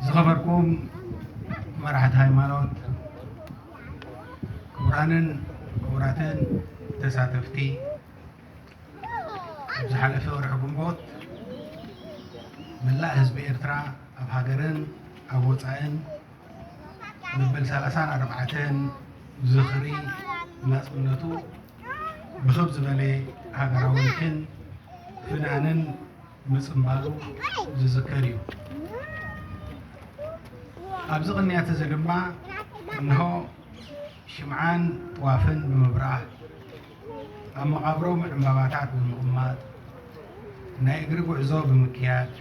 ዝኸበርኩም መራሕቲ ሃይማኖት፣ ክቡራንን ክቡራትን ተሳተፍቲ፣ ኣብ ዝሓለፈ ወርሒ ግንቦት መላእ ህዝቢ ኤርትራ ኣብ ሃገርን ኣብ ወጻእን መበል ሰላሳን ኣርባዕተን ዝኽሪ ናጽነቱ ብኽብ ዝበለ ሃገራዊ ልክን ፍናንን ምጽንባሉ ዝዝከር እዩ። ኣብዚ ቅንያት እዚ ድማ እንሆ ሽምዓን ጥዋፍን ብምብራህ፣ ኣብ መቓብሮም ዕምባባታት ብምቕማጥ፣ ናይ እግሪ ጉዕዞ ብምክያድ፣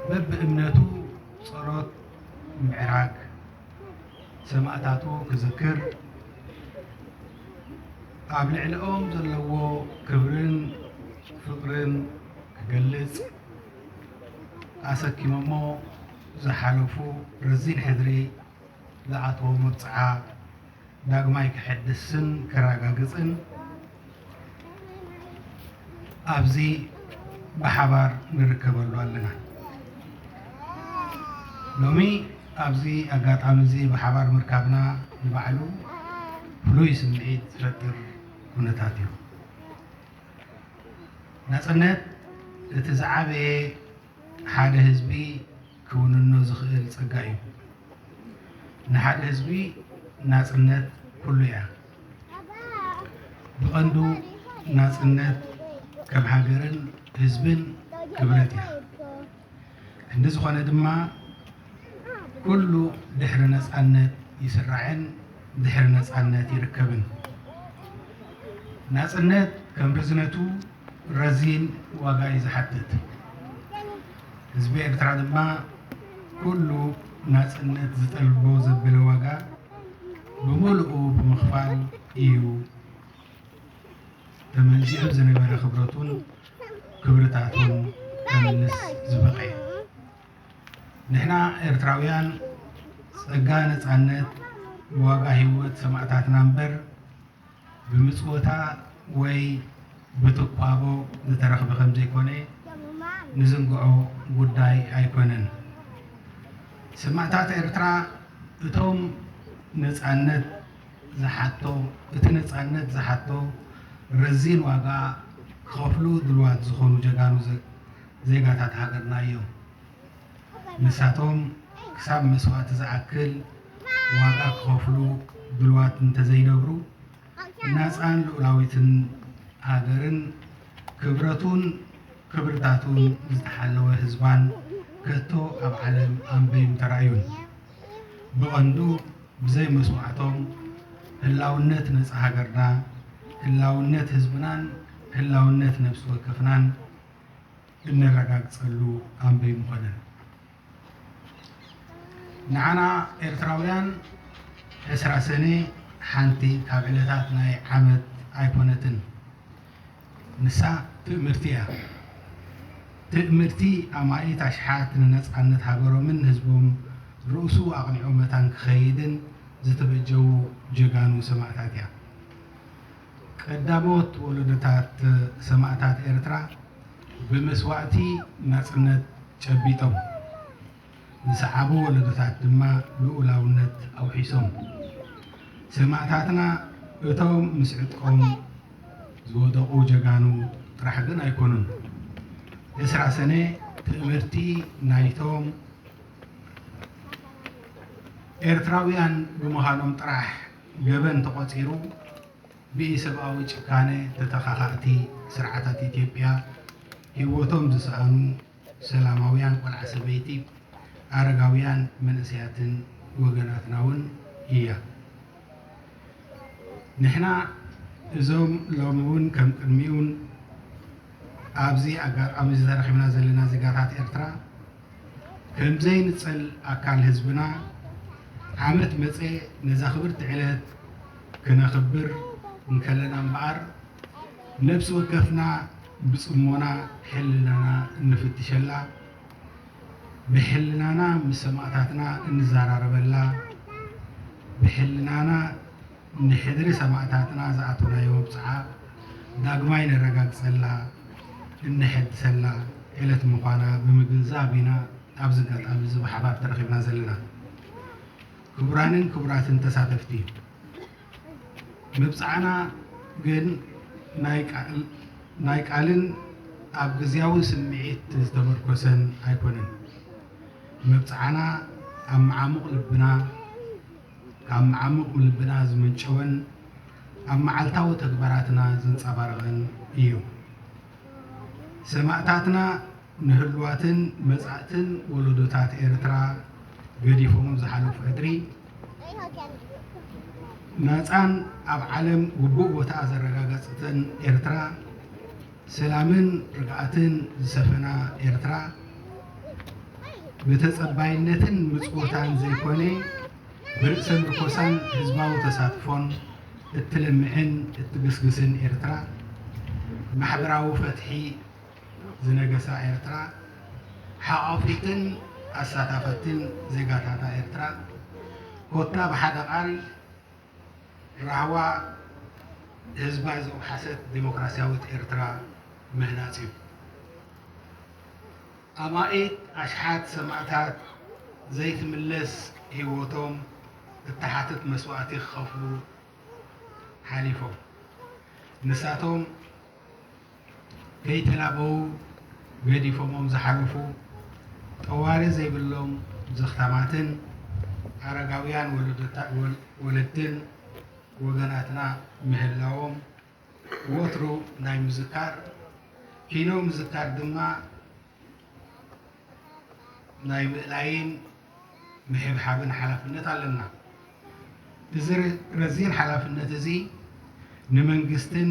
በብእምነቱ ጸሎት ምዕራግ፣ ሰማእታቱ ክዝክር፣ ኣብ ልዕሊኦም ዘለዎ ክብርን ፍቕርን ክገልጽ፣ ኣሰኪሞሞ ዝሓለፉ ረዚን ሕድሪ ዝኣተዎ መብጽዓ ዳግማይ ክሕድስን ከረጋግጽን ኣብዚ ብሓባር ንርከበሉ ኣለና። ሎሚ ኣብዚ ኣጋጣሚ እዚ ብሓባር ምርካብና ንባዕሉ ፍሉይ ስምዒት ዝፈጥር ኩነታት እዩ። ናጽነት እቲ ዝዓበየ ሓደ ህዝቢ ክውንኖ ዝኽእል ጸጋ እዩ። ንሓደ ህዝቢ ናጽነት ኩሉ እያ። ብቐንዱ ናጽነት ከም ሃገርን ህዝብን ክብረት እያ። እንዲ ዝኾነ ድማ ኩሉ ድሕሪ ነጻነት ይስራዕን ድሕሪ ነጻነት ይርከብን። ናጽነት ከም ርዝነቱ ረዚን ዋጋ እዩ ዝሓትት። ህዝቢ ኤርትራ ድማ ኩሉ ናጽነት ዝጠልቦ ዘበለ ዋጋ ብምሉኡ ብምኽፋል እዩ ተመንዚዑ ዝነበረ ክብረቱን ክብርታቱን ከምልስ ዝበቐ። ንሕና ኤርትራውያን ጸጋ ነጻነት ብዋጋ ህይወት ሰማእታትና እምበር ብምጽወታ ወይ ብትኳቦ ዝተረኽበ ከም ዘይኮነ ንዝንግዖ ጉዳይ ኣይኮነን። ሰማእታት ኤርትራ እቶም ነጻነት ዝሓቶ፣ እቲ ነጻነት ዝሓቶ ረዚን ዋጋ ክኸፍሉ ድልዋት ዝኾኑ ጀጋኑ ዘ-፣ ዜጋታት ሃገርና እዮም። ንሳቶም ክሳብ መስዋእቲ ዝኣክል ዋጋ ክኸፍሉ ድልዋት እንተዘይነብሩ፣ ናጻን ልኡላዊትን ሃገርን ክብረቱን ክብርታቱን ዝተሓለወ ህዝባን ከቶ ኣብ ዓለም ኣንበይም ተራእዩን። ብቐንዱ ብዘይ መስዋእቶም ህላውነት ነጻ ሃገርና፣ ህላውነት ህዝብናን ህላውነት ነፍሲ ወከፍናን እነረጋግጸሉ ኣንበይም ምኾነን። ንዓና ኤርትራውያን ዕስራ ሰነ ሓንቲ ካብ ዕለታት ናይ ዓመት ኣይኮነትን። ንሳ ትእምርቲ እያ። ትእምርቲ ኣማኢት ኣሽሓት ንነጻነት ሃገሮምን ህዝቦም ርእሱ ኣቕኒዑ መታን ክኸይድን ዝተበጀዉ ጀጋኑ ሰማእታት እያ። ቀዳሞት ወለዶታት ሰማእታት ኤርትራ ብመስዋእቲ ናጽነት ጨቢጦም፣ ዝሰዓቡ ወለዶታት ድማ ልኡላውነት ኣውሒሶም። ሰማእታትና እቶም ምስ ዕጥቆም ዝወደቑ ጀጋኑ ጥራሕ ግን ኣይኮኑን። ዕስራ ሰነ ትእምርቲ ናይቶም ኤርትራውያን ብምዃኖም ጥራሕ ገበን ተቖጺሩ ብኢሰብኣዊ ጭካነ ተተኻኻእቲ ስርዓታት ኢትዮጵያ ህይወቶም ዝሰኣኑ ሰላማውያን ቆልዓ ሰበይቲ፣ ኣረጋውያን፣ መንእሰያትን ወገናትና እውን እያ። ንሕና እዞም ሎሚ እውን ከም ቅድሚኡን ኣብዚ ኣጋጣሚ እዚ ተረኺብና ዘለና ዜጋታት ኤርትራ፣ ከም ዘይንጸል ኣካል ህዝብና፣ ዓመት መጸ ነዛ ክብርቲ ዕለት ክነኽብር እንከለና እምበኣር፣ ነፍሲ ወከፍና ብጽሞና ሕልናና እንፍትሸላ፣ ብሕልናና ምስ ሰማእታትና እንዘራረበላ፣ ብሕልናና ንሕድሪ ሰማእታትና ዝኣተናዮ መብጽዓ ዳግማይ ነረጋግጸላ፣ እንሕድሰላ ዕለት ምዃና ብምግንዛብ ኢና ኣብዚ ኣጋጣሚ እዚ ብሓባር ተረኺብና ዘለና። ክቡራንን ክቡራትን ተሳተፍቲ፣ መብጽዓና ግን ናይ ቃል-፣ ናይ ቃልን ኣብ ግዝያዊ ስምዒት ዝተመርኮሰን ኣይኮነን። መብጽዓና ኣብ መዓሙቕ ልብና፣ ካብ መዓሙቕ ልብና ዝመንጨወን ኣብ መዓልታዊ ተግባራትና ዘንጸባርቐን እዩ። ሰማእታትና ንህልዋትን መጻእትን ወለዶታት ኤርትራ ገዲፎም ዝሓለፉ ሕድሪ፣ ናጻን ኣብ ዓለም ግቡእ ቦታ ዘረጋገጸትን ኤርትራ፣ ሰላምን ርግኣትን ዝሰፈና ኤርትራ፣ ብተጸባይነትን ምጽወታን ዘይኮነ፣ ብርእሰ ምርኮሳን ህዝባዊ ተሳትፎን እትለምዕን እትግስግስን ኤርትራ፣ ማሕበራዊ ፍትሒ ዝነገሳ ኤርትራ፣ ሓቋፊትን ኣሳታፈትን ዜጋታታ ኤርትራ፣ ኮታ ብሓደ ቃል ራህዋ ህዝባ ዘውሓሰት ዴሞክራሲያዊት ኤርትራ ምህናጽ እዩ። ኣማኢት ኣሽሓት ሰማእታት ዘይትምለስ ህይወቶም እትሓትት መስዋእቲ ክኸፍሉ ሓሊፎም። ንሳቶም ከይተላበዉ ገዲፎሞም ዝሓለፉ ጠዋሪ ዘይብሎም ዘኽታማትን ኣረጋውያን ወለዶታ-፣ ወል-፣ ወለድን ወገናትና ምህላዎም ወትሩ ናይ ምዝካር፣ ኪኖ ምዝካር ድማ ናይ ምእላይን ምሕብሓብን ሓላፍነት ኣለና። እዚ ረ-፣ ረዚን ሓላፍነት እዚ ንመንግስትን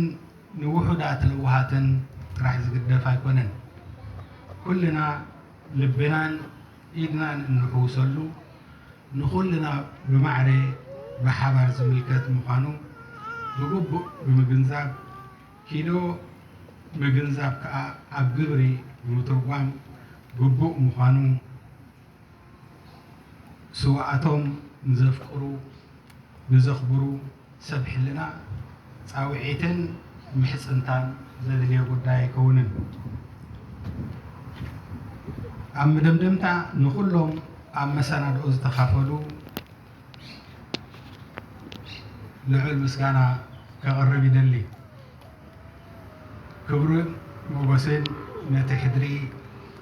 ንውሑዳት ለዋሃትን ጥራሕ ዝግደፍ ኣይኮነን። ኩልና ልብናን ኢድናን እንሕውሰሉ፣ ንኹልና ብማዕረ ብሓባር ዝምልከት ምዃኑ ብግቡእ ብምግንዛብ፣ ኪኖ ምግንዛብ ከኣ ኣብ ግብሪ ብምትርጓም ግቡእ ምዃኑ፣ ስውኣቶም ንዘፍቅሩ፣ ንዘኽብሩ ሰብ ሕልና ጻውዒትን ምሕጽንታን ዘድልዮ ጉዳይ ኣይከውንን። ኣብ መደምደምታ፣ ንኹሎም ኣብ መሰናድኦ ዝተኻፈሉ ልዑል ምስጋና ከቕርብ ይደሊ። ክብርን ሞገስን ነቲ ሕድሪ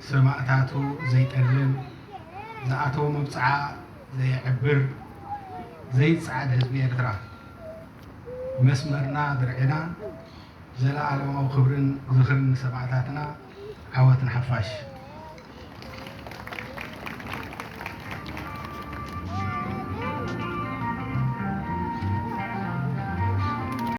ሰማእታቱ ዘይጠልም፣ ዝኣተዎ መብጽዓ ዘየዕብር፣ ዘይጸዓድ ህዝቢ ኤርትራ። መስመርና፣ ድርዕና፣ ዘለኣለማዊ ክብርን ዝኽርን ንሰማእታትና። ዓወት ንሓፋሽ።